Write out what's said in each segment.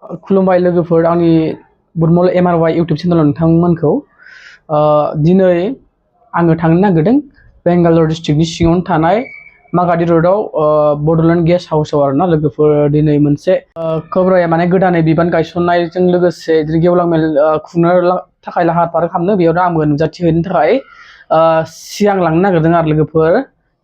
खुलुमबाय लोगोफोर आंनि बुरमल MRY इउटुब चेनेलाव नोंथांमोनखौ दिनै आङो थांनो नागिरदों बेंगालर डिस्ट्रिक्टनि सिङावनो थानाय मागादि र'डआव बड'लेण्ड गेस्ट हाउसआव आरोना लोगोफोर दिनै मोनसे खोब्राया माने गोदानै बिबान गायसननायजों लोगोसे गेवलां मेल खुंनो थाखाय लाहार फाहार खालामनो बेयाव दा आंबो नुजाथिहैनो थाखाय सिगां लांनो नागिरदों आरो लोगोफोर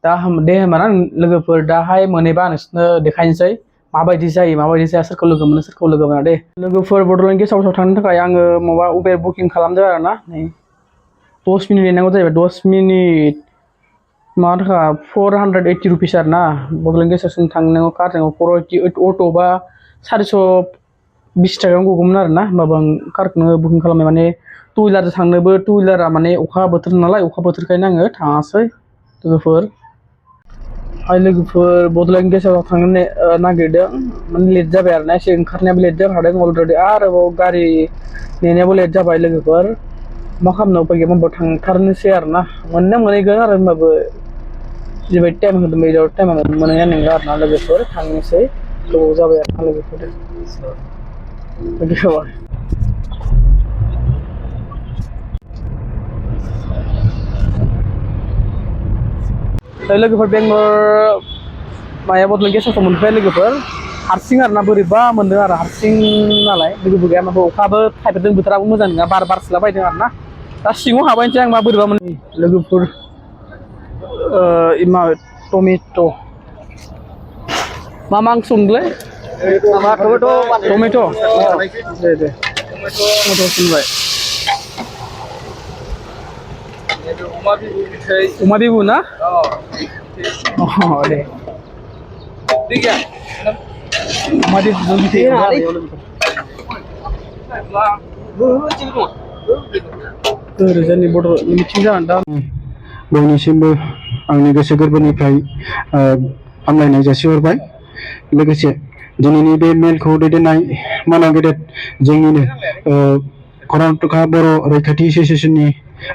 दा दे होमबा ना लोगोफोर दाहाय मोनहैबा नोंसोरनो देखायनोसै माबायदि जायो माबायदि जाया सोरखौ लोगो मोनो सोरखौ लोगो मोना दे लोगोफोर बड'लेण्ड गेस्ट हाउसआव थांनो थाखाय आङो माबा उबेर बुकिं खालामदों आरो ना नै 10 मिनिट नेनांगौ जाहैबाय 10 मिनिट माबा थाखा 480 रुपिस आरो ना बड'लेण्ड गेस्ट हाउससिम थांनांगौ कारजों 480 अट' बा 420 थाखायावनो गगौमोन आरो ना होमबाबो आं कारखौनो बुकिं खालामबाय माने टु हुइलारजों थांनोबो टु हुइलारा माने अखा बोथोर नालाय अखा बोथोरखायनो आङो थाङासै लोगोफोर हाय लोगोफोर बड'लेण्ड गेस्ट हाउसआव थांनो नागिरदों माने लेट जाबाय आरो ना एसे ओंखारनायाबो लेट जाखादों अलरेडि आरोबाव गारि नेनायाबो लेट जाबाय लोगोफोर मा खालामनो उपाय गैया होमबाबो थांथारनोसै आरो ना मोनहैगोन आरो होमबाबो जिबायदि टाइम होदों बेयाव टाइमाव मोनहैनाय नंला आरो ना लोगोफोर थांनोसै गोबाव जाबाय आरो ना लोगोफोर लोगोफोर बेंगलर माया बड'लेण्ड गेस्ट हाउसआव मोनफैबाय लोगोफोर हारसिं आरो ना बोरैबा मोनदों आरो हारसिं नालाय लोगोबो गैया माबा अखाबो थाइफ्रिदों बोथोराबो मोजां नङा बार बारसोला बायदों आरो ना दा सिङाव हाबायनोसै आं मा बोरैबा मोनो लोगोफोर मा टमेट' मा मा ओंख्रि संदोंलै टमेट' दे टमेट' संबाय अमा बिबु ना दे अमा बिबुजों बिथै जोंनि बड' मिटिं जानानै दा बयनिसिमबो आंनि गोसो गोरबोनिफ्राय हामलायनाय जासिहरबाय लोगोसे दिनैनि बे मेलखौ दैदेननाय मानाव गेदेर जोंनिनो कर्नाटका बर' रैखाथि एस'सियेसननि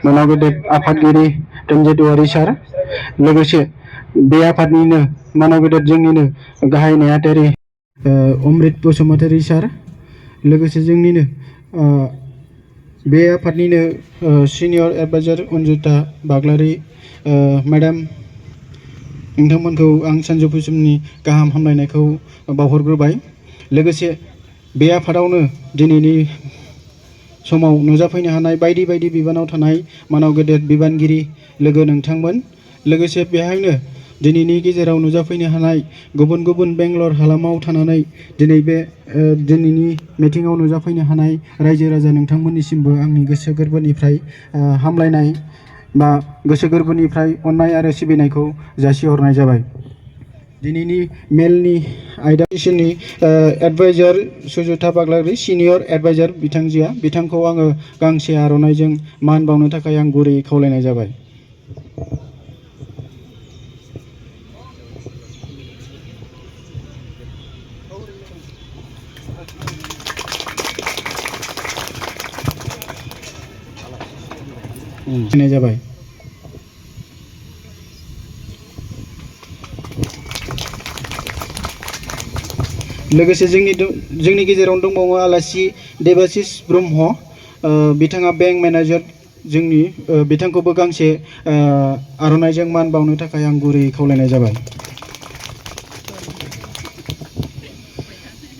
मानाव गेदेर आफादगिरि रन्जित औवारि सार लोगोसे बे आफादनिनो मानाव गेदेर जोंनिनो गाहाय नेहाथारि अमृत बसुमतारी सार लोगोसे जोंनिनो बे आफादनिनो सिनियर एडभाइजार अनजुता बाग्लारी मेडाम नोंथांमोनखौ आं सानजौफु समनि गाहाम हामलायनायखौ बावहरग्रोबाय लोगोसे बे आफादावनो दिनैनि समाव नुजाफैनो हानाय बायदि बायदि बिबानाव थानाय मानाव गेदेर बिबानगिरि लोगो नोंथांमोन लोगोसे बेहायनो दिनैनि गेजेराव नुजाफैनो हानाय गुबुन गुबुन बेंगलर हालामाव थानानै दिनै बे दिनैनि मिटिंआव नुजाफैनो हानाय रायजो राजा नोंथांमोननिसिमबो आंनि गोसो गोरबोनिफ्राय हामलायनाय बा गोसो गोरबोनिफ्राय अननाय आरो सिबिनायखौ जासिहरनाय जाबाय दिनैनि मेलनि आयदानि एडभाइजार सुजुता बाग्लारी सिनियर एडभाइजार बिथांजोआ बिथांखौ आङो गांसे आर'नाइजों मान बावनो थाखाय आं गुरैयै खावलायनाय जाबाय जाबाय लोगोसे जोंनि गेजेरावनो दंबावो आलासि देबासिस ब्रह्म बिथाङा बेंक मेनेजार जोंनि बिथांखौबो गांसे आर'नाइजों मान बावनो थाखाय आं गुरैयै खावलायनाय जाबाय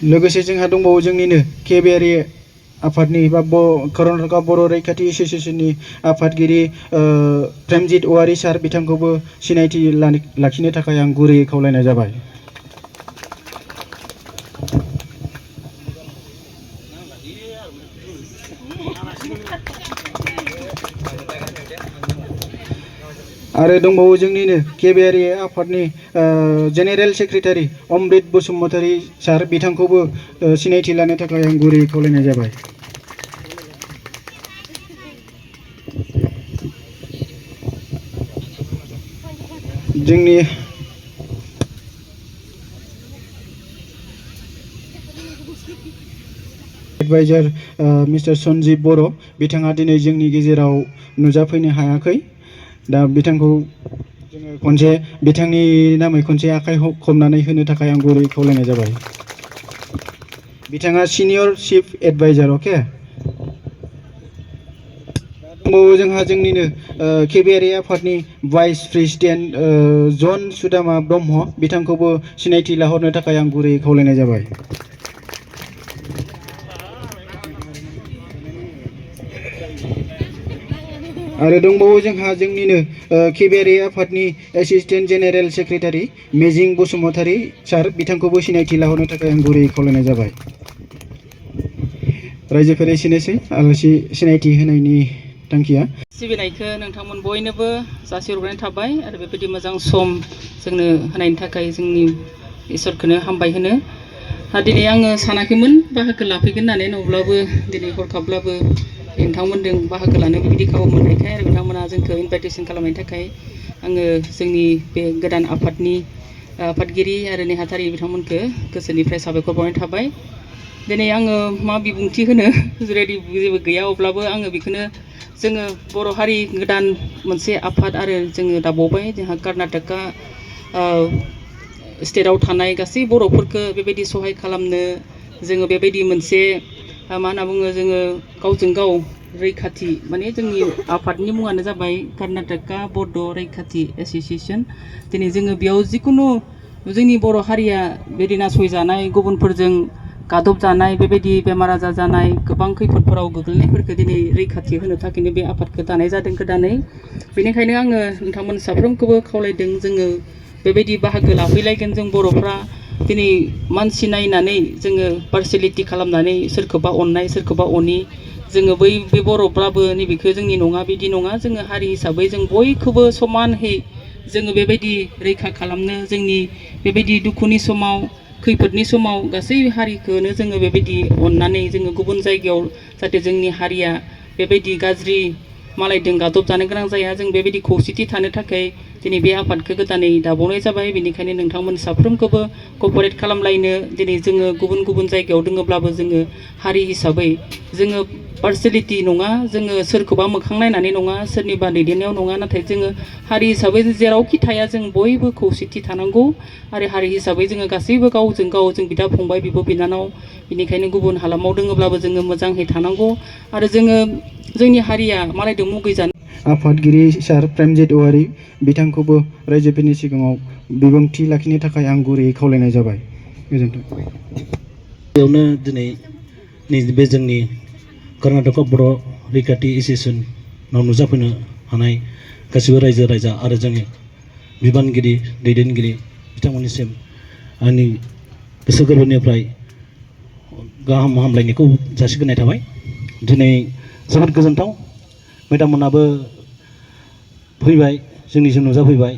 लोगोसे जोंहा दंबावो जोंनिनो केबिआरए आफादनि बा कर्नाटका बर' रैखाथि एस'सियेसननि आफादगिरि प्रेमजित औवारि सार बिथांखौबो सिनायथि लाखिनो थाखाय आं गुरैयै खावलायनाय जाबाय आरो दंबावो जोंनिनो केबिआरए आफादनि जेनेरेल सेक्रेटारि अमृत बसुमतारी सार बिथांखौबो सिनायथि लानो थाखाय आं गुरैयै खावलायनाय जाबाय जोंनि एडभाइजार मिस्टार सन्जीब बर' बिथाङा दिनै जोंनि गेजेराव नुजाफैनो हायाखै दा बिथांखौ जोङो खनसे बिथांनि नामै खनसे आखाइ खबनानै होनो थाखाय आं गुरै खावलायनाय जाबाय बिथाङा सिनियर चिफ एडभाइजार अके जोंहा जोंनिनो केबिआर आफादनि भाइस प्रेसिडेन्ट जन सुदामा ब्रह्म बिथांखौबो सिनायथि लाहरनो थाखाय आं गुरैयै खावलायनाय जाबाय। आरो दंबावो जोंहा जोंनिनो केबिआर आफादनि एसिस्टेन्ट जेनेरेल सेक्रेटारि मिजिं बसुमतारी सार बिथांखौबो सिनायथि लाहरनो थाखाय आं गुरैयै खावलायनाय जाबाय। रायजोफोरा एसेनोसै आलासि सिनायथि होनायनि थांखिया। सिबिनायखौ नोंथांमोन बयनोबो जासिहरनाय थाबाय आरो बेबायदि मोजां सम जोंनो होनायनि थाखाय जोंनि इसोरखौनो हामबाय होनो। दिनै आङो सानाखैमोन बाहागो लाफैगोन होननानै नङाब्लाबो दिनै हरखाबब्लाबो नोंथांमोनजों बाहागो लानो बेबायदि खाबु मोननायखाय आरो बिथांमोना जोंखौ इनभाइटेसन खालामनायनि थाखाय आङो जोंनि बे गोदान आफादनि आफादगिरि आरो नेहाथारि बिथांमोनखौ गोसोनिफ्राय साबायखर बावनाय थाबाय। दिनै आङो मा बिबुंथि होनो रेडि जेबो गैया अब्लाबो आङो बेखौनो जोङो बर' हारि गोदान मोनसे आफाद आरो जोङो दाबावबाय जोंहा कर्नाटका स्टेटआव थानाय गासै बर'फोरखौ बेबायदि सहाय खालामनो जोङो बेबायदि मोनसे मा होनना बुङो जोङो गावजों गाव रैखाथि माने जोंनि आफादनि मुङानो जाबाय कर्नाटका बड' रैखाथि एस'सियेसन। दिनै जोङो बेयाव जिखुनु जोंनि बर' हारिया बेबायदि नासयजानाय गुबुनफोरजों गादब जानाय बेबायदि बेमार आजार जानाय गोबां खैफोदफोराव गोग्लैनायफोरखौ दिनै रैखाथि होनो थाखायनो बे आफादखौ दानाय जादों गोदानै। बेनिखायनो आङो नोंथांमोन साफ्रोमखौबो खावलायदों जोङो बेबायदि बाहागो लाफैलायगोन जों बर'फ्रा दिनै मानसि नायनानै जोङो पार्सियेलिटि खालामनानै सोरखौबा अननाय सोरखौबा अनि जोङो बे बर'फ्राबो नैबेखौ जोंनि नङा बिदि नङा जोङो हारि हिसाबै जों बयखौबो समानहै जोङो बेबायदि रैखा खालामनो जोंनि बेबायदि दुखुनि समाव खैफोदनि समाव गासै हारिखौनो जोङो बेबायदि अननानै जोङो गुबुन जायगायाव जाहाथे जोंनि हारिया बेबायदि गाज्रि मालायजों गादब जानो गोनां जाया जों बेबायदि खौसेथि थानो थाखाय दिनै बे आफादखौ गोदानै दाबावनाय जाबाय। बेनिखायनो नोंथांमोन साफ्रोमखौबो कपारेट खालामलायनो दिनै जोङो गुबुन गुबुन जायगायाव दङब्लाबो जोङो हारि हिसाबै जोङो पार्सियेलिटि नङा जोङो सोरखौबा मोखां नायनानै नङा सोरनिबा दैदेननायाव नङा नाथाय जोङो हारि हिसाबै जेरावखि थाया जों बयबो खौसेथि थानांगौ आरो हारि हिसाबै जोङो गासैबो गावजों गाव जों बिदा फंबाय बिब' बिनानाव बेनिखायनो गुबुन हालामाव दङब्लाबो जोङो मोजाङै थानांगौ आरो जोङो जोंनि हारिया मालायजों मुगैजानो आफादगिरि सार प्रेमजित औवारी बिथांखौबो रायजोफोरनि सिगाङाव बिबुंथि लाखिनो थाखाय आं गुरैयै खावलायनाय जाबाय। गोजोन्थों। बेयावनो दिनै नैबे जोंनि कर्नाटका बर' रैखाथि एस'सियेसनाव नुजाफैनो हानाय गासिबो रायजो राजा आरो जोंनि बिबानगिरि दैदेनगिरि बिथांमोननिसिम आंनि गोसो गोरबोनिफ्राय गाहाम हामलायनायखौ जासिग्रोनाय थाबाय। दिनै जोबोद गोजोनथाव मेडाममोनाबो फैबाय जोंनिसिम नुजाफैबाय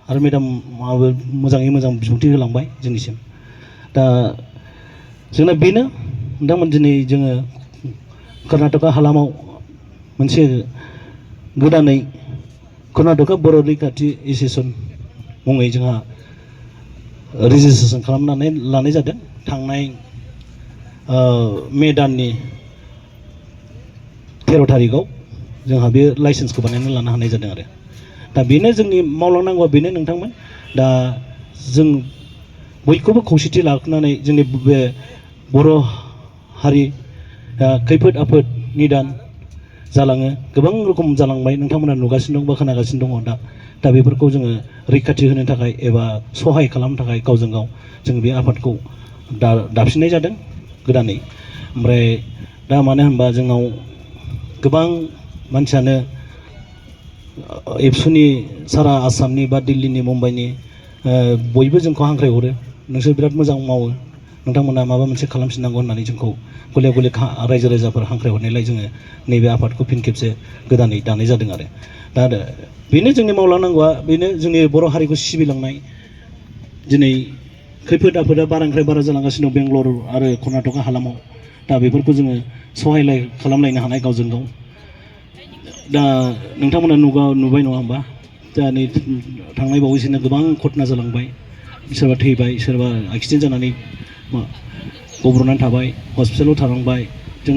आरो मेडामाबो मोजाङै मोजां बिबुंथि होलांबाय जोंनिसिम। दा जोंना बेनो नोंथांमोन दिनै जोङो कर्नाटका हालामाव मोनसे गोदानै कर्नाटका बर' रैखाथि एस'सियेसन मुङै जोंहा रेजिस्ट्रेसन खालामनानै लानाय जादों। थांनाय मे दाननि 13 थारिखआव जोंहा बे लाइसेन्सखौ बानायनानै लानो हानाय जादों आरो दा बेनो जोंनि मावलांनांगौआ बेनो नोंथांमोन दा जों बयखौबो खौसेथि लाखिनानै जोंनि बे बर' हारि खैफोद आफोद निदान जालाङो गोबां रोखोम जालांबाय नोंथांमोना नुगासिनो दं बा खोनागासिनो दङ दा बेफोरखौ जोङो रैखाथि होनो थाखाय एबा सहाय खालामनो थाखाय गावजों गाव जों बे आफादखौ दाफिननाय जादों गोदानै। ओमफ्राय दा मानो होनबा जोंनाव गोबां मानसियानो एबसुनि सारा आसामनि बा दिल्लीनि मुम्बाइनि बयबो जोंखौ हांख्रायहरो नोंसोर बिराद मोजां मावो नोंथांमोना माबा मोनसे खालामफिननांगौ होननानै जोंखौ गले गले रायजो राजाफोर हांख्रायहरनायलाय जोङो नैबे आफादखौ फिन खेबसे गोदानै दानाय जादों आरो दा बेनो जोंनि मावलांनांगौआ बेनो जोंनि बर' हारिखौ सिबिलांनाय। दिनै खैफोद आफोदा बारानिफ्राय बारा जालांगासिनो दं बेंगलर आरो कर्नाटका हालामाव दा बेफोरखौ जोङो सहाय खालामलायनो हानाय गावजों गाव दा नोंथांमोना नुबाय नङा होमबा दा नै थांनाय बावैसोनो गोबां घटना जालांबाय सोरबा थैबाय सोरबा एक्सिडेन्ट जानानै गब्र'नानै थाबाय हस्पिटालाव थानांबाय जों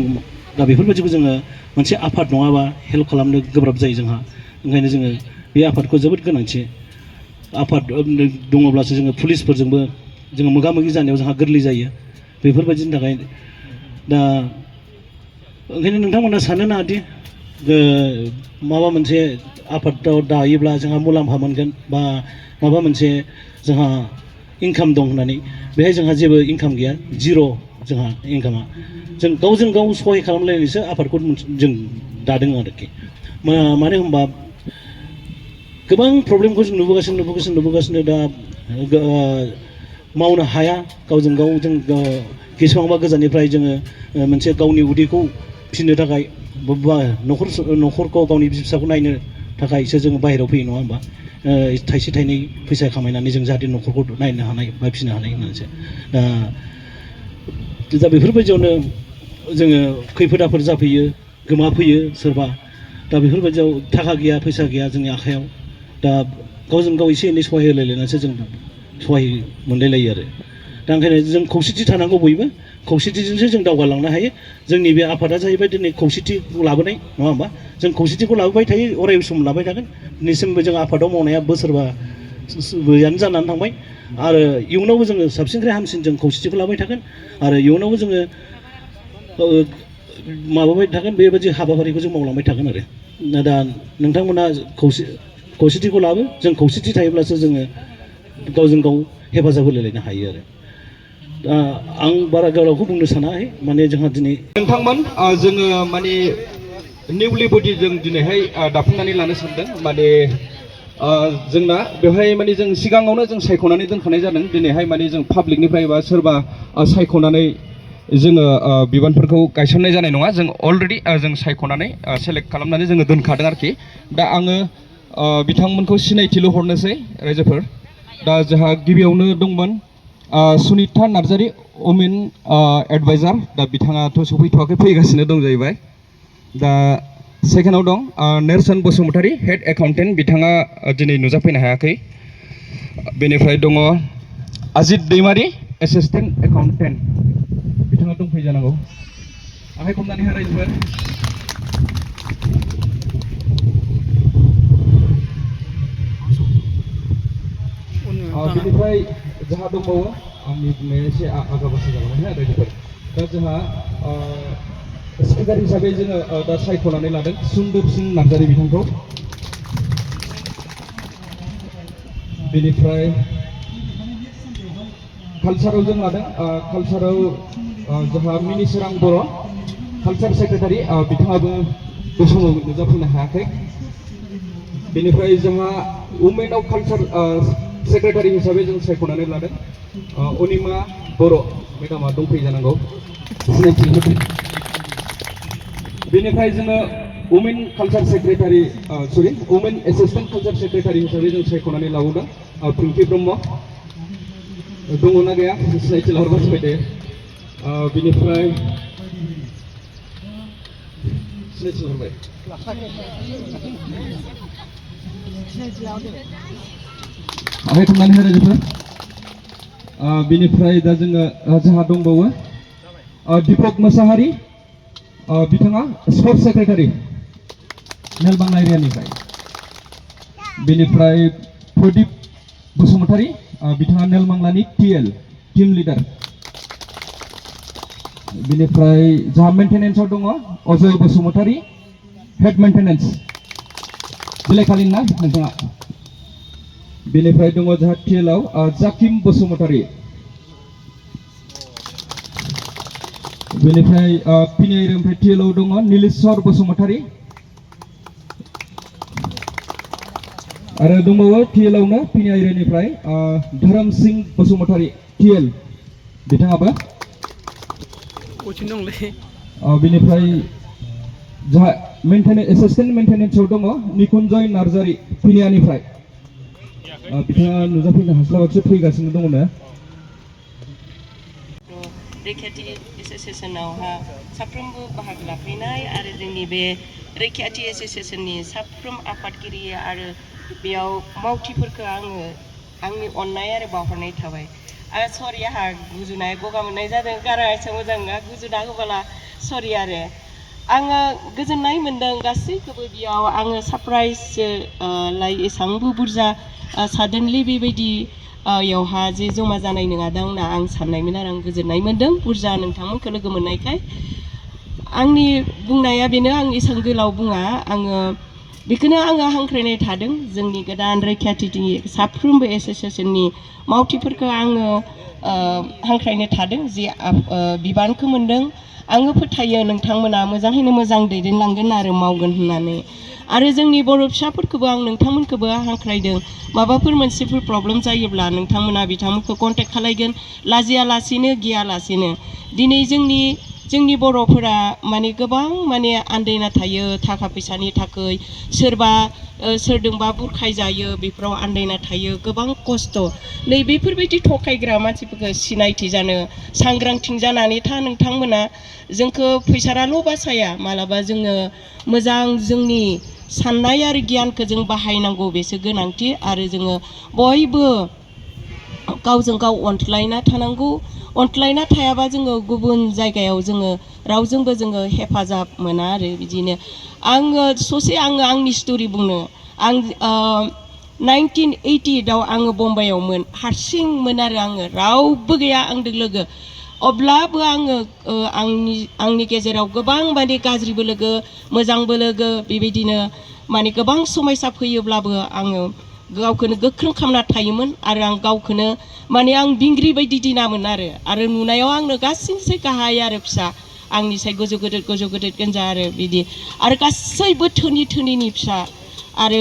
दा बेफोरबायदिखौ जोङो मोनसे आफाद नङाबा हेल्प खालामनो गोब्राब जायो जोंहा ओंखायनो जोङो बे आफादखौ जोबोद गोनांथि आफाद दङब्लासो जोङो पुलिसफोरजोंबो जोङो मोगा मोगि जानायाव जोंहा गोरलै जायो बेफोरबायदिनि थाखाय दा ओंखायनो नोंथांमोना सानो नाङादि माबा मोनसे आफादाव दायोब्ला जोंहा मुलाम्फा मोनगोन बा माबा मोनसे जोंहा इनकाम दं होननानै बेहाय जोंहा जेबो इनकाम गैया जिर' जोंहा इनकामा जों गावजों गाव सहाय खालामलायनानैसो आफादखौ जों दादों आरोखि मानो होनबा गोबां प्रब्लेमखौ जों नुबोगासिनो दा मावनो हाया गावजों गाव जों बेसेबांबा गोजाननिफ्राय जोङो मोनसे गावनि उदैखौ फिनो थाखाय न'खरखौ गावनि फिसाखौ नायनो थाखायसो जोङो बाहेरायाव फैयो नङा होमबा थाइसे थाइनै फैसा खामायनानै जों जाहाथे न'खरखौ नायनो हानाय बा फिनो हानाय होननानैसो दा बेफोरबायदियावनो जोङो खैफोद आफोद जाफैयो गोमाफैयो सोरबा दा बेफोरबायदियाव थाखा गैया फैसा गैया जोंनि आखायाव दा गावजों गाव एसे एनै सहाय होलायलायनानैसो जों सहाय मोनलायलायो आरो दा ओंखायनो जों खौसेथि थानांगौ बयबो खौसेथिजोंसो जों दावगालांनो हायो जोंनि बे आफादा जाहैबाय दिनै खौसेथिखौ लाबोनाय नङा होमबा जों खौसेथिखौ लाबोबाय थायो अराय सम लाबाय थागोन दिनैसिमबो जों आफादाव मावनाया बोसोरबायानो जानानै थांबाय आरो इयुनावबो जोङो साबसिननिफ्राय हामसिन जों खौसेथिखौ लाबाय थागोन आरो इयुनावबो जोङो माबाबाय थागोन बेबायदि हाबाफारिखौ जों मावलांबाय थागोन आरो दा नोंथांमोना खौसेथिखौ लाबो जों खौसेथि थायोब्लासो जोङो गावजों गाव हेफाजाब होलायलायनो हायो आरो दा आं बारा गोलावखौ बुंनो सानाखै माने जोंहा दिनै नोंथांमोन जोङो माने निउलि बडि जों दिनैहाय दाफुंनानै लानो सानदों माने जोंना बेवहाय माने जों सिगाङावनो जों सायख'नानै दोनखानाय जादों दिनैहाय माने जों पाब्लिकनिफ्राय बा सोरबा सायख'नानै जोङो बिबानफोरखौ गायसननाय जानाय नङा जों अलरेडि जों सायख'नानै सेलेक्ट खालामनानै जोङो दोनखादों आरोखि दा आङो बिथांमोनखौ सिनायथिल' हरनोसै रायजोफोर दा जोंहा गिबियावनो दंमोन सुनिता नार्जारि वमेन एडभाइजार दा बिथाङाथ' सफैथ'वाखै फैगासिनो दं जाहैबाय दा सेकेन्डआव दं नेरसोन बसुमतारी हेड एकाउन्टेन्ट बिथाङा दिनै नुजाफैनो हायाखै बेनिफ्राय दङ अजित दैमारि एसिस्टेन्ट एकाउन्टेन्ट बिथाङा दंफैयो जानांगौ आखाइ खबनानै हो रायजोफोर बेनिफ्राय जोंहा दंबावो आंनि बुंनाया एसे आगा बासा जालांबाय हा रायजोफोर दा जोंहा स्पिकार हिसाबै जोङो दा सायख'नानै लादों सुन्दर सिं नार्जारि बिथांखौ बेनिफ्राय कालचाराव जों लादों कालचाराव जोंहा मिनिसोरां बर' कालचार सेक्रेटारि बिथाङाबो बे समाव नुजाफैनो हायाखै बेनिफ्राय जोंहा वुमेन अफ कालचार सेक्रेटारि हिसाबै जों सायख'नानै लादों अनिमा बर' मेडामा दंफैयो जानांगौ सिनायथि बेनिफ्राय जोङो women culture secretary women assistant culture secretary हिसाबै जों सायख'नानै लाबोदों पिंकि ब्रह्म दङना गैया सिनायथि लाहरबाय फैदो बेनिफ्राय सिनायथि लाहरबाय आखाइ खबनानै हो रायजोफोर बेनिफ्राय दा जोंहा दंबावो दीपक मोसाहारि बिथाङा स्पर्ट्स सेक्रेटारि नेलबांला एरियानिफ्राय बेनिफ्राय प्रदीप बसुमतारी बिथाङा नेलबांलानि टिएल टीम लिडार बेनिफ्राय जोंहा मेन्टेनेन्सआव दङ अजय बसुमतारी हेड मेन्टेनेन्स बिलाइखालिन ना नोंथाङा बेनिफ्राय दङ जोंहा टिएलआव जाकिम बसुमतारी बेनिफ्राय पिनिआइरिनिफ्राय टिएलआव दङ नीलेश्वर बसुमतारी आरो दंबावो टिएलआवनो पिनिआइरिनिफ्राय धोरोम सिंह बसुमतारी टिएल बिथाङाबो बेनिफ्राय जोंहा एसिस्टेन्ट मेन्टेनेन्सआव दङ निकुन्जय नार्जारि पिनियानिफ्राय बिथाङा नुजाफैनो हास्लाबाखिसो फैगासिनो दङनो रैखाथि एसोसिएसनावहा साफ्रोमबो बाहागो लाफैनाय आरो जोंनि बे रैखाथि एसोसिएसननि साफ्रोम आफादगिरि आरो बेयाव मावथिफोरखौ आङो आंनि अननाय आरो बावहरनाय थाबाय आरो सरि आंहा गुजुनाय गगा मोननाय जादों गाराङा एसे मोजां नङा गुजुना होबोला सरि आरो आङो गोजोननाय मोन्दों गासैखौबो बेयाव आङो सारप्राइज लाइ एसांबो बुरजा साडेनलि बेबायदि यावहा जे जमा जानाय नङादां होनना आं साननायमोन आरो आं गोजोननाय मोन्दों बुरजा नोंथांमोनखौ लोगो मोननायखाय आंनि बुंनाया बेनो आं एसेबां गोलाव बुङा आङो बेखौनो आङो हांख्रायनाय थादों जोंनि गोदान रैखाथिनि साफ्रोमबो एसोसिएसननि मावथिफोरखौ आङो हांख्रायनो थादों जे बिबानखौ मोन्दों आङो फोथायो नोंथांमोना मोजाङैनो मोजां दैदेनलांगोन आरो मावगोन होननानै आरो जोंनि बर' फिसाफोरखौबो आं नोंथांमोनखौबो हांख्रायदों माबाफोर मोनसेफोर प्रब्लेम जायोब्ला नोंथांमोना बिथांमोनखौ कन्टेक्ट खालायगोन लाजियालासेनो गियालासेनो दिनै जोंनि बर'फोरा माने गोबां माने आन्दायना थायो थाखा फैसानि थाखाय सोरबा सोरजोंबा बुरखाय जायो बेफोराव आन्दायना थायो गोबां खस्थ' नै बेफोरबायदि थगायग्रा मानसिफोरखौ सिनायथि जानो सांग्रांथि जानानै था नोंथांमोना जोंखौ फैसाराल' बासाया मालाबा जोङो मोजां जोंनि साननाय आरो गियानखौ जों बाहायनांगौ बेसो गोनांथि आरो जोङो बयबो गावजों गाव अनज्लायना थानांगौ अनज्लायना थायाबा जोङो गुबुन जायगायाव जोङो रावजोंबो जोङो हेफाजाब मोना आरो बिदिनो आङो आंनि स्ट'रि बुंनो आं 1988आव आङो बम्बाइआवमोन हारसिंमोन आरो आङो रावबो गैया आंजों लोगो अब्लाबो आङो आंनि गेजेराव गोबां माने गाज्रिबो लोगो मोजांबो लोगो बेबायदिनो माने गोबां समस्या फैयोब्लाबो आङो गावखौनो गोख्रों खालामना थायोमोन आरो आं गावखौनो माने आं बिंग्रि बायदि दिनामोन आरो नुनायाव आंनो गासैनिसाय गाहाय आरो फिसा आंनिसाय गोजौ गिदिर गोजा आरो बिदि आरो गासैबो धोनिनि फिसा आरो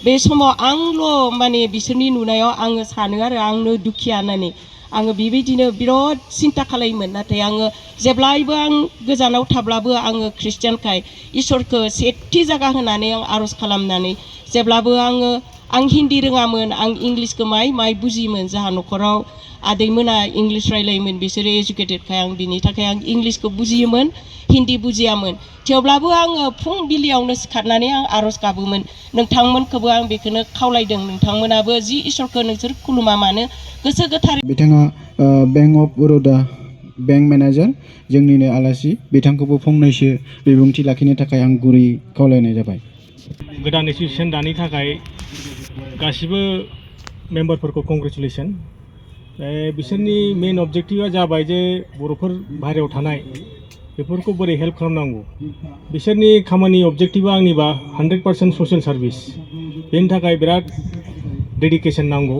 बे समाव आंल' माने बिसोरनि नुनायाव आङो सानो आरो आंनो दुखिया होननानै आङो बेबायदिनो बिराद सिन्था खालायोमोन नाथाय आङो जेब्लायबो आं गोजानाव थाब्लाबो आङो ख्रिस्टियानखाय इसोरखौ सेथि जायगा होनानै आं आर'ज खालामनानै जेब्लाबो आं हिन्दी रोङामोन आं इंलिसखौ माय बुजियोमोन जोंहा न'खराव आदैमोना इंलिस रायलायोमोन बिसोरो एजुकेटेडखाय आं बिनि थाखाय आं इंलिसखौ बुजियोमोन हिन्दी बुजियामोन थेवब्लाबो आङो फुंबिलियावनो सिखारनानै आं आर'ज गाबोमोन नोंथांमोनखौबो आं बेखौनो खावलायदों नोंथांमोनाबो जि इसोरखौ नोंसोर खुलुमा मानो गोसो गोथारै बिथाङा बेंक अफ बर'दा बेंक मेनेजार जोंनिनो आलासि बिथांखौबो फंनैसो बिबुंथि लाखिनो थाखाय आं गुरै खावलायनाय जाबाय गोदान इन्स्टिटिउसन दानि थाखाय गासिबो मेम्बारफोरखौ कंग्रेचुलेसन बिसोरनि मेन अबजेक्टिभा जाबाय जे बर'फोर बाहेरायाव थानाय बेफोरखौ बोरै हेल्प खालामनांगौ बिसोरनि खामानि अबजेक्टिभा आंनिबा 100% ससियेल सार्भिस बेनि थाखाय बिराद डेडिकेसन नांगौ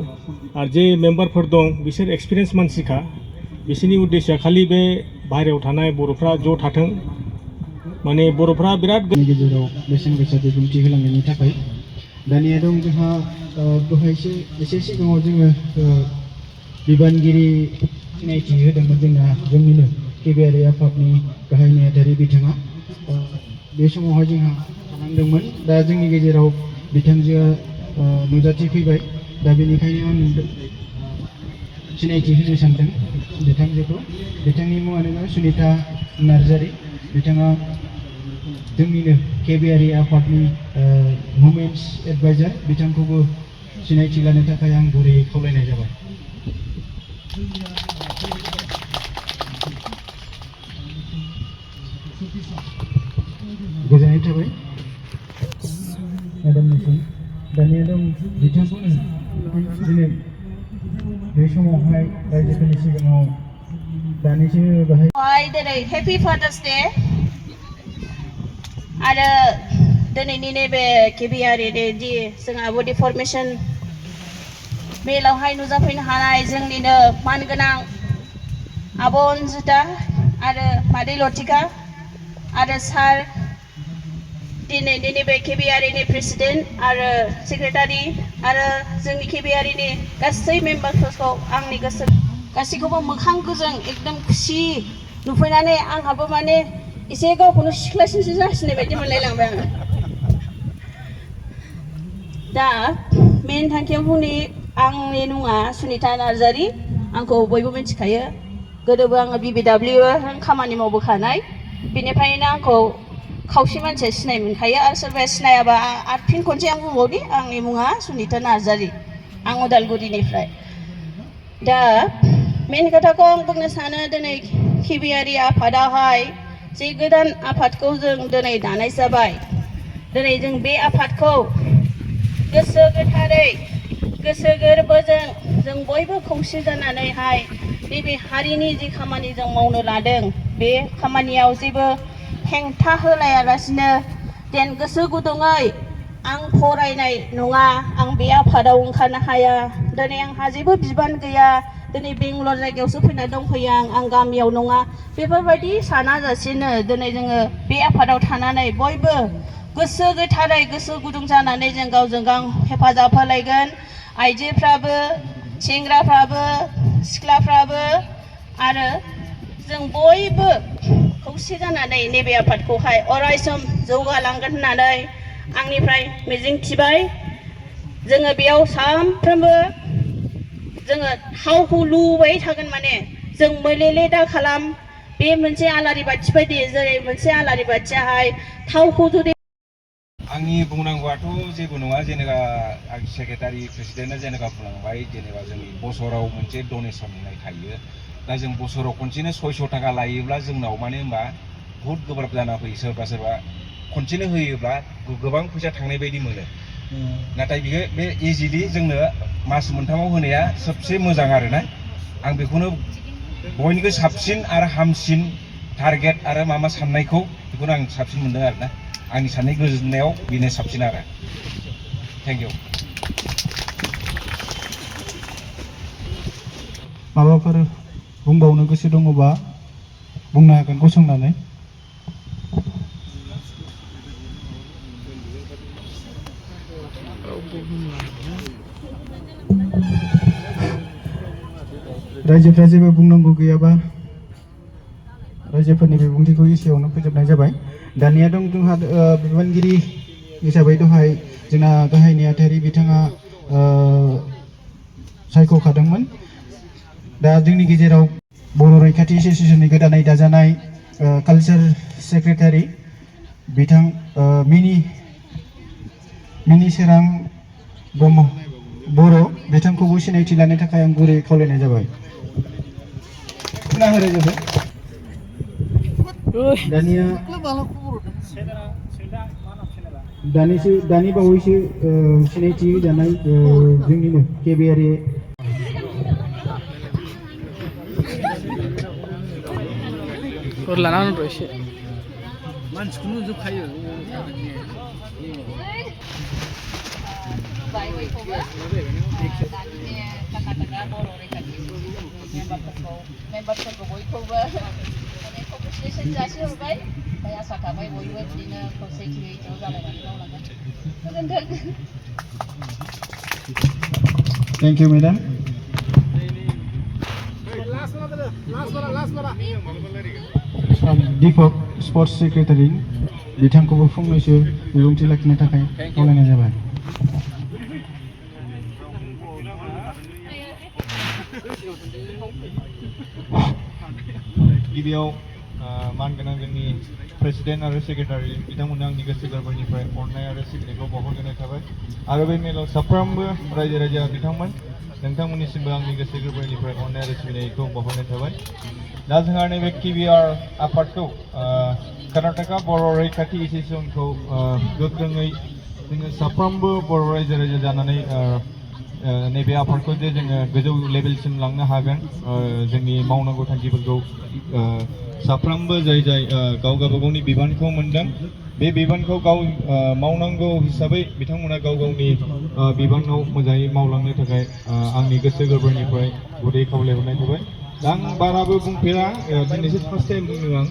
आरो जे मेम्बारफोर दं बिसोर एक्सपिरियेन्स मानसिखा बिसोरनि उद्देश्यआ खालि बे बाहेरायाव थानाय बर'फ्रा ज' थाथों माने बर'फ्रा बिराद गेजेराव बेसेन गोसा बिबुंथि होलांनायनि थाखाय दानिया दं जोंहा दहायसो एसे सिगाङाव जोङो बिबानगिरि सिनायथि होदोंमोन जोंनिनो केबिआर आफादनि गाहाय नेहाथारि बिथाङा बे समावहाय जोंहा थालांदोंमोन दा जोंनि गेजेराव बिथांजोआ नुजाथिफैबाय दा बेनिखायनो आं सिनायथि होनो सानदों बिथांजोखौ बिथांनि मुङानो सुनिता नार्जारि बिथाङा जोंनिनो केबिआर आफादनि वुमेन्स एडभाइजार बिथांखौबो सिनायथि लानो थाखाय आं गुरै खावलायनाय जाबाय गोजोननाय थाबाय मेडामनिसिम दानिया दं बिथांखौनो दिनै बे समावहाय रायजोफोरनि सिगाङाव दानिसो बाहाय दिनै हेपि फादार्स डे आरो दिनैनि नैबे केबिआरनि जि जोंहा बडि फर्मेशन मेलावहाय नुजाफैनो हानाय जोंनिनो मानगोनां आब' अनजिता आरो मादै लथिका आरो सार दिनैनि नैबे केबिआरनि प्रेसिडेन्ट आरो सेक्रेटारि आरो जोंनि केबिआरनि गासै मेम्बारफोरखौ आंनि गोसो गासैखौबो मोखां गोजों एकदम खुसि नुफैनानै आंहाबो माने एसे गावखौनो सिख्लासिनसो जासिनाय बायदि मोनलायलांबाय आङो दा मेन थांखियाव बुंनि आंनि मुङा सुनिता नार्जारि आंखौ बयबो मिथिखायो गोदोबो आङो BBW खामानि मावबोखानाय बेनिफ्रायनो आंखौ खावसे मानसिया सिनाय मोनखायो आरो सोरबाया सिनायाबा आरो फिन खनसे आं बुंबावदि आंनि मुङा सुनिता नार्जारि आं उदालगुरिनिफ्राय दा मेन खोथाखौ आं बुंनो सानो दिनै केबिआर आफादावहाय जे गोदान आफादखौ जों दिनै दानाय जाबाय दिनै जों बे आफादखौ गोसो गोथारै गोसो गोरबोजों जों बयबो खौसे जानानैहाय नैबे हारिनि जि खामानि जों मावनो लादों बे खामानियाव जेबो हेंथा होलायालासिनो जेन गोसो गुदुङै आं फरायनाय नङा आं बे आफादाव ओंखारनो हाया दिनै आंहा जेबो बिबान गैया दिनै बेंगलर जायगायावसो फैना दंफैयो आं गामियाव नङा बेफोरबायदि सानाजासेनो दिनै जोङो बे आफादाव थानानै बयबो गोसो गोथारै गोसो गुदुं जानानै जों गावजों गाव हेफाजाब होलायगोन आइजोफ्राबो सेंग्राफ्राबो सिख्लाफ्राबो आरो जों बयबो खौसे जानानै नैबे आफादखौहाय अरायसम जौगालांगोन होननानै आंनिफ्राय मिजिंथिबाय जोङो बेयाव सानफ्रोमबो जोङो थावखौ लुबाय थागोन माने जों मोलेले दा खालाम बे मोनसे आलारि बाथि बायदि जेरै मोनसे आलारि बाथियाहाय थावखौ जुदि आंनि बुंनांगौआथ' जेबो नङा जेनेबा आं सेक्रेटारि प्रेसिडेन्टआ जेनेबा बुंलांबाय जेनेबा जोंनि बोसोराव मोनसे डनेसन होनाय थायो दा जों बोसोराव खनसेनो 600 थाखा लायोब्ला जोंनाव मानो होनबा बहुद गोब्राब जाना फैयो सोरबा सोरबा खनसेनो होयोब्ला गोबां फैसा थांनाय बायदि मोनो नाथाय बियो बे इजिलि जोंनो मास मोनथामाव होनाया सबसे मोजां आरोना आं बेखौनो बयनिख्रुइ साबसिन आरो हामसिन टारगेट आरो मा साननायखौ बेखौनो आं साबसिन मोनदों आरोना आंनि साननाय गोजोननायाव बेनो साबसिन आरो थेंक इउ माबाफोर बुंबावनो गोसो दङबा बुंनो हागोन गसंनानै रायजोफ्रा जेबो बुंनांगौ गैयाबा रायजोफोरनि बिबुंथिखौ एसेयावनो फोजोबनाय जाबाय दानिया दं जोंहा बिबानगिरि हिसाबै दहाय जोंना गाहाय नेहाथारि बिथाङा सायख'खादोंमोन दा जोंनि गेजेराव बर' रैखाथि एसोसिएशननि गोदानै दाजानाय कालचार सेक्रेटारि बिथां मिनि सोरां ब्रह्म बर' बिथांखौबो सिनायथि लानो थाखाय आं गुरै खावलायनाय जाबाय दानि बावैसो सिनायथि जानाय जोंनिनो केबिआरए लाना होनब्रा एसे मानसिखौ नुजोबखायो मेम्बारफोरखौ बयखौबो कंग्रेचुलेसन जासिहरबाय ओमफ्राय आसा खालामबाय बयबो बिदिनो खौसेथियै ज' जालायनानै मावलांगोन गोजोन्थों thank you madam Deepak sports secretary बिथांखौबो फंनैसो बिबुंथि लाखिनो थाखाय खावलायनाय जाबाय गिबियाव मानगोनां जोंनि प्रेसिडेन्ट आरो सेक्रेटारि बिथांमोननो आंनि गोसो गोरबोनिफ्राय अननाय आरो सिबिनायखौ बावहरग्रोनाय थाबाय आरो बे मेलाव साफ्रोमबो रायजो राजा बिथांमोन नोंथांमोननिसिमबो आंनि गोसो गोरबोनिफ्राय अननाय आरो सिबिनायखौ बावहरनाय थाबाय दा जोंहा नैबे केबिआर आफादखौ कर्नाटका बर' रैखाथि एसोसिएशनखौ गोख्रोङै जोङो साफ्रोमबो बर' रायजो राजा जानानै नैबे आफादखौ जे जोङो गोजौ लेभेलसिम लांनो हागोन जोंनि मावनांगौ थांखिफोरखौ साफ्रोमबो जाय गाव गावबागावनि बिबानखौ मोनदों बे बिबानखौ गाव मावनांगौ हिसाबै बिथांमोना गाव गावनि बिबानाव मोजाङै मावलांनो थाखाय आंनि गोसो गोरबोनिफ्राय गुरै खावलायहरनाय थाबाय दा आं बाराबो बुंफेरा दिनैसो फार्स्ट टाइम बुंदों आं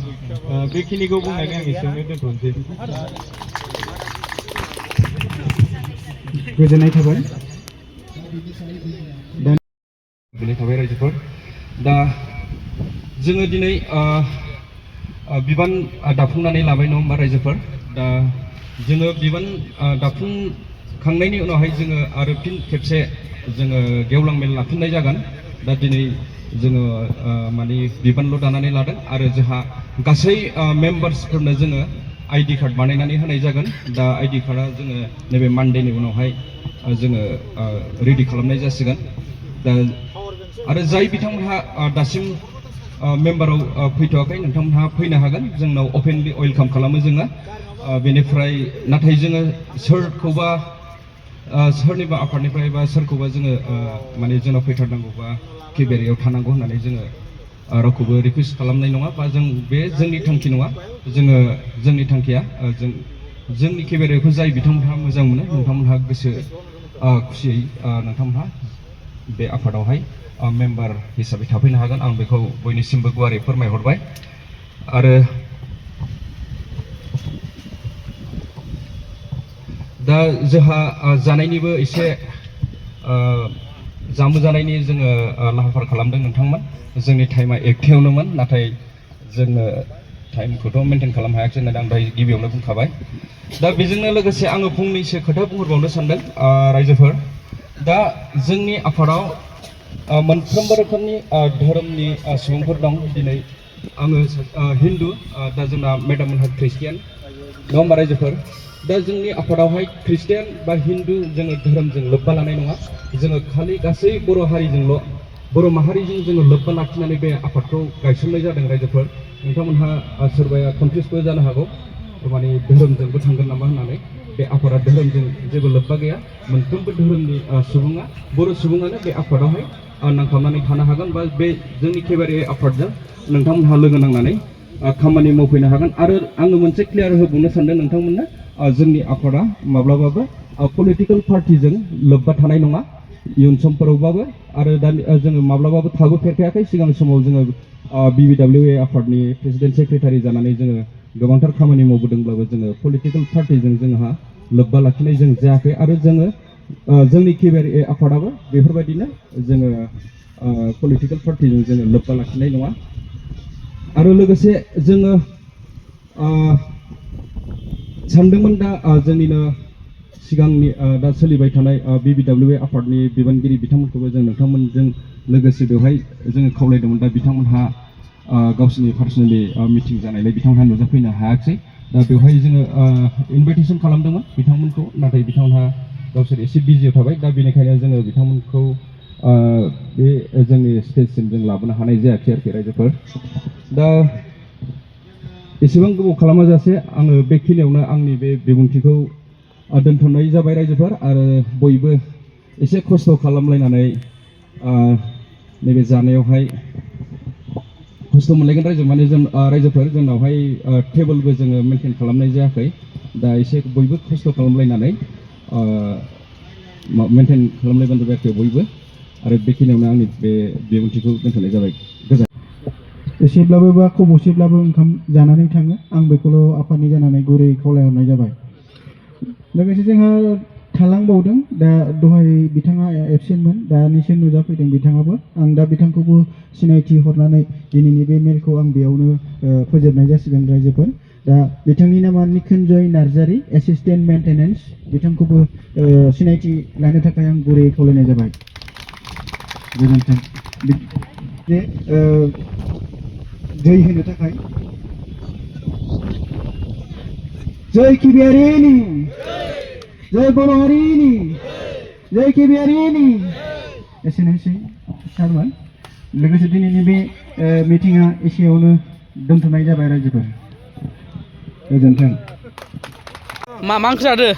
बेखिनिखौ बुंनानै आं एसेयावनो दोनथ'नोसै गोजोननाय थाबाय रायजोफोर दा जोङो दिनै बिबान दाफुंनानै लाबाय नङा होमबा रायजोफोर दा जोङो बिबान दाफुंखांनायनि उनावहाय जोङो आरो फिन खेबसे जोङो गेवलां मेल लाफिननाय जागोन दा दिनै जोङो माने बिबानल' दानानै लादों आरो जोंहा गासै मेम्बार्सफोरनो जोङो आइडि कार्ड बानायनानै होनाय जागोन दा आइडि कार्डआ जोङो नैबे मानडेनि उनावहाय जोङो रेडि खालामनाय जासिगोन दा आरो जाय बिथांमोनहा दासिम मेम्बाराव फैथ'वाखै नोंथांमोनहा फैनो हागोन जोंनाव अपेनलि वेलकाम खालामो जोङो बेनिफ्राय नाथाय जोङो सोरखौबा सोरनिबा आफादनिफ्राय बा सोरखौबा जोङो माने जोंनाव फैथारनांगौ बा केबियारियाव थानांगौ होननानै जोङो रावखौबो रिकुवेस्ट खालामनाय नङा बा बे जोंनि थांखि नङा। जोंनि थांखिया जोंनि केबियारियावखौ जाय बिथांमोनहा मोजां मोनो नोंथांमोनहा गोसो खुसियै नोंथांमोनहा बे आफादावहाय मेम्बार हिसाबै थाफैनो हागोन। आं बेखौ बयनिसिमबो गुवारै फोरमायहरबाय। आरो दा जोंहा जानायनिबो एसे जामु जानायनि जोङो लाहार फाहार खालामदों नोंथांमोन। जोंनि टाइमा एकथायावनोमोन, नाथाय जोङो टाइमखौथ' मेनटेन खालामनो हायाखिसै होननानै आं दायो गिबियावनो बुंखाबाय। दा बेजोंनो लोगोसे आङो फंनैसो खोथा बुंहरबावनो सानदों रायजोफोर। दा जोंनि आफादाव मोनफ्रोमबो रोखोमनि धोरोमनि सुबुंफोर दं। दिनै आङो हिन्दु, दा जोंना मेडाम मोनहा ख्रिस्टियान, नङा होमबा रायजोफोर? दा जोंनि आफादावहाय ख्रिस्टियान बा हिन्दु जोङो धोरोमजों लोब्बा लानाय नङा। जोङो खालि गासै बर' हारिजोंल', बर' माहारिजों जोङो लोब्बा लाखिनानै बे आफादखौ गायसननाय जादों रायजोफोर। नोंथांमोनहा सोरबाया कनफिउसबो जानो हागौ, माने धोरोमजोंबो थांगोन नामा होननानै। बे आफादा धोरोमजों जेबो लोब्बा गैया। मोनफ्रोमबो धोरोमनि सुबुङा, बर' सुबुङानो बे आफादावहाय नांथाबनानै थानो हागोन बा बे जोंनि केबियारि आफादजों नोंथांमोनहा लोगो नांनानै खामानि मावफैनो हागोन। आरो आङो मोनसे क्लियार होबावनो सानदों नोंथांमोननो, जोंनि आफादा माब्लाबाबो पलिटिकेल पार्टिजों लोब्बा थानाय नङा, इयुन समफोरावबाबो। आरो दा जोङो माब्लाबाबो थाबोफेरखायाखै। सिगां समाव जोङो BBWA आफादनि प्रेसिडेन्ट सेक्रेटारि जानानै जोङो गोबांथार खामानि मावबोदोंब्लाबो जोङो पलिटिकेल पार्टिजों जोंहा लोब्बा लाखिनाय जों जायाखै। आरो जोंनि केबियारि आफादाबो बेफोरबायदिनो जोङो पलिटिकेल पार्टिजों जोङो लोब्बा लाखिनाय नङा। आरो लोगोसे जोङो सानदोंमोन दा जोंनिनो सिगांनि दा सोलिबाय थानाय BBWA आफादनि बिबानगिरि बिथांमोनखौबो जों नोंथांमोनजों लोगोसे बेवहाय जोङो खावलायदोंमोन। दा बिथांमोनहा गावसिनि पार्सनेलि मिटिं जानायलाय बिथांमोनहा नुजाफैनो हायाखिसै। दा बेवहाय जोङो इनभाइटेसन खालामदोंमोन बिथांमोनखौ, नाथाय बिथांमोनहा गावसोर एसे बिजियाव थाबाय। दा बेनिखायनो जोङो बिथांमोनखौ बे जोंनि स्टेजसिम जों लाबोनो हानाय जायाखै आरोखि रायजोफोर। दा एसेबां गोबाव खालामाजासे आङो बेखिनियावनो आंनि बे बिबुंथिखौ दोनथ'नाय जाबाय रायजोफोर। आरो बयबो एसे खस्थ' खालामलायनानै नैबे जानायावहाय खस्थ' मोनलायगोन रायजो, माने जों रायजोफोर जोंनावहाय टेबोलबो जोङो मेनटेन खालामनाय जायाखै। दा एसे बयबो खस्थ' खालामलायनानै मेनटेन खालामलायबानो जाबाय बयबो। आरो बेखिनियावनो आंनि बे बिबुंथिखौ दोनथ'नाय जाबाय। गोजोन्थों। एसेब्लाबो बा खबसेब्लाबो ओंखाम जानानै थाङो, आं बेखौल' आफादनि जानानै गुरै खावलायहरनाय जाबाय। लोगोसे जोंहा थालांबावदों, दा दहाय बिथाङा एबसेन्टमोन, दानिसो नुजाफैदों बिथाङाबो। आं दा बिथांखौबो सिनायथि हरनानै दिनैनि बे मेलखौ आं बेयावनो फोजोबनाय जासिगोन रायजोफोर। दा बिथांनि नामा निकुन्जय नार्जारी, एसिस्टेन्ट मेन्टेनेन्स। बिथांखौबो सिनायथि लानो थाखाय आं गुरै खावलायनाय जाबाय। गोजोन्थों। जे जय होनो थाखाय जय केबियारिनि, जय बर' हारिनि, जय केबियारिनि। एसेनोसै सारमोन। लोगोसे दिनैनि बे मिटिङा एसेयावनो दोनथ'नाय जाबाय रायजोफोर। गोजोन्थों। मा ओंख्रि जादो?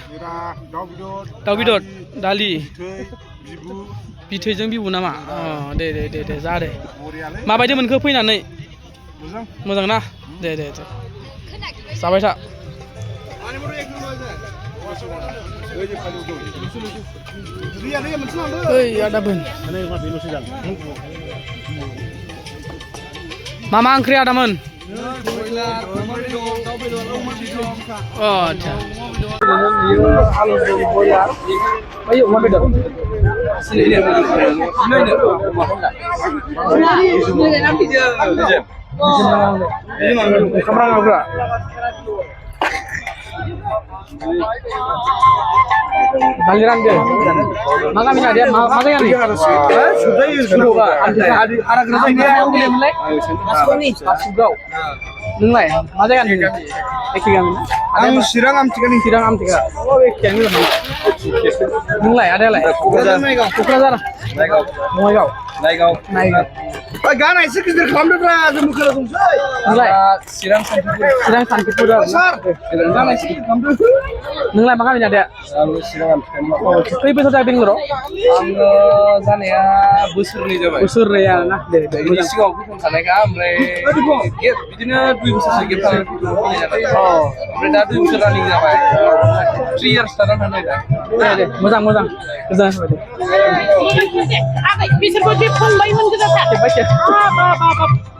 दाउ बेदर, दालि, बिथैजों बिबु नामा? दे जा दे। माबायदि मोनखो फैनानै? मोजां ना? दे जाबाय था। ओइ आदामोन, मा ओंख्रि आदामोन? आच्छा। आलुजों बयलार, ओइ अमा बेदर। ओंखाम रानहोग्रा। दालि रानदो। मा गामिनि आदाया? मा जायगानि? सुरबा। बासुगाव। नोंलाय मा जायगानि? एखे गामि ना? आं चिरां आमथिखा। चिरां आमथिखा। एखेयानो मोजां। नोंलाय आदायालाय? क'क्राझार। बङाइगाव। नायगाव। गाना एसे गिदिर खालामदोब्रा जोंबो खोनासंसै नोंलाय चिरां सानथिफुर चिरां सानथिफुर आरो सार गाना एसे गिदिर खालामदो नोंलाय मा गामिनि आदाया आं चिरां सानथिफुर खै बोसोर जाबाय बेंगलराव आङो जानाया बोसोरनै जाबाय बोसोरनै आरोना दे दे बेनि सिगाङाव फैखानायखा ओमफ्राय बिदिनो 2 बोसोरसो गेप थानानै जाबाय ओमफ्राय दा 2 बोसोर रानिं जाबाय 3 इयार्स जानानै थानाय दा दे दे मोजां मोजां गोजोननाय थाबाय दे बिसोरबो बे फंबायमोन गोजाखा खेबबाय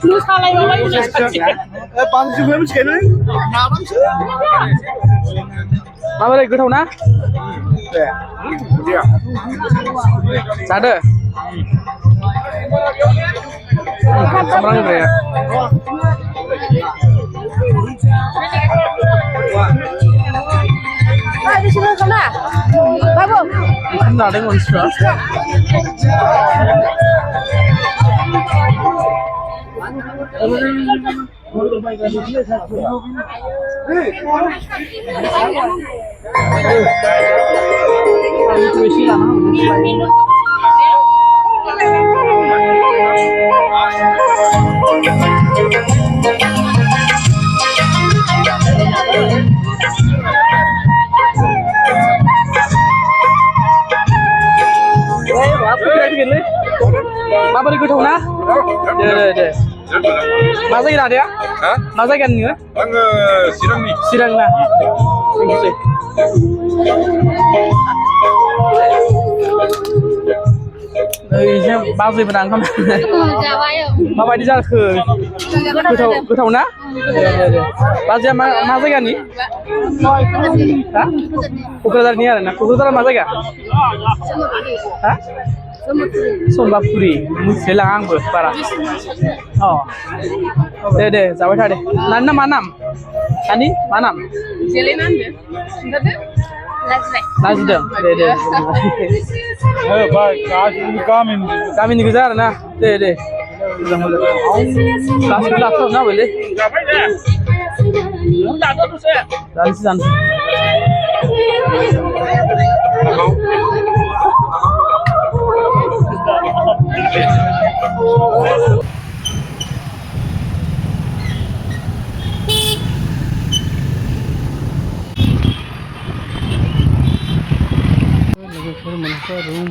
मोसालायबावबाय बांसिन मिथिखायो नों नाबांसो माबोरै गोथाव ना जादो सामब्राम होग्राया बिसोरो खोना बाबु ओंखाम जादों मानसिफ्रा माबोरै गोथाव ना दे दे दे मा जायगा आदाया मा जायगानि नोङो आङो चिरांनि चिरां ना ओइजों बाजैमोना ओंखाम माबायदि जाखो गोथाव ना दे दे दे बाजैया मा जायगानि हा क'क्राझारनि आरो ना क'क्राझारा मा जायगा हा सम्बापुरि मिथिलाय आंबो बारा अ दे दे जाबाय था दे नानि मा नाम नानि मा नाम नाजिदों दे दे गामिनि गोजा आरो ना दे दे मोजां मोजां गासिबो लाथार ना बेले जानोसै जानोसै लोगोफोर मोनसे रुम